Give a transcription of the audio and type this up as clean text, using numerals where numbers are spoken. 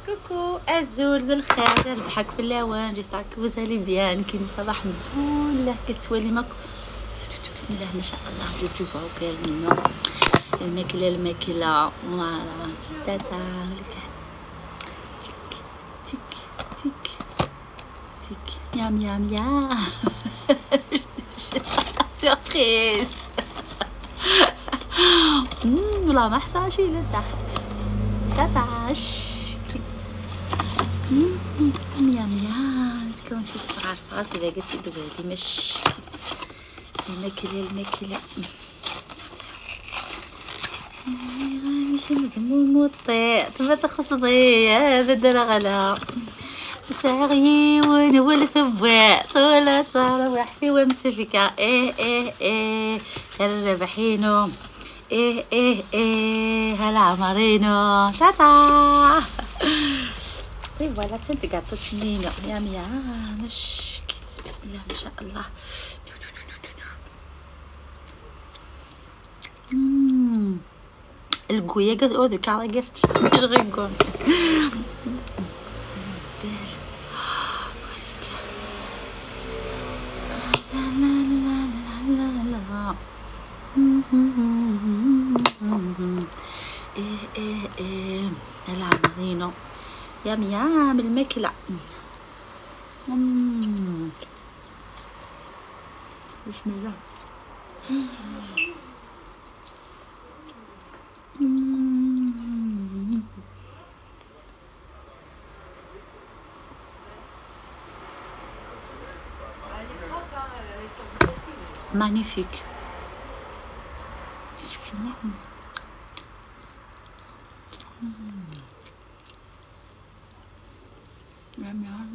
Coucou azul الخير ربحك في اللوان، j'espère que vous allez bien. كاين صباح مدوله كتولي ماك. بسم الله ما شاء الله. جو وكاين منو الماكلة الماكلة voilà تاتا تيك تيك تيك تيك miam miam miam surprise. والله ما حصل شي للداخل. تاتاش miam miam كنت صغار صغار كذا قلت دابا مش الماكلة الماكلة تبا تخصضي بدل غلا ساغيون والثبات ولا تروحي ومسفكا. ايه ايه ايه الربحينو ايه ايه ايه هلا عمرينو تاتا. et voilà تنت كاطو تنينو miam miam مش بسم الله ما شاء الله. القوية قد أودي كارا قفت مش غير لا لا لا لا لا. إيه إيه إيه العمرينو يام يام الماكلة. بسم الله. Magnifique. Miam miam.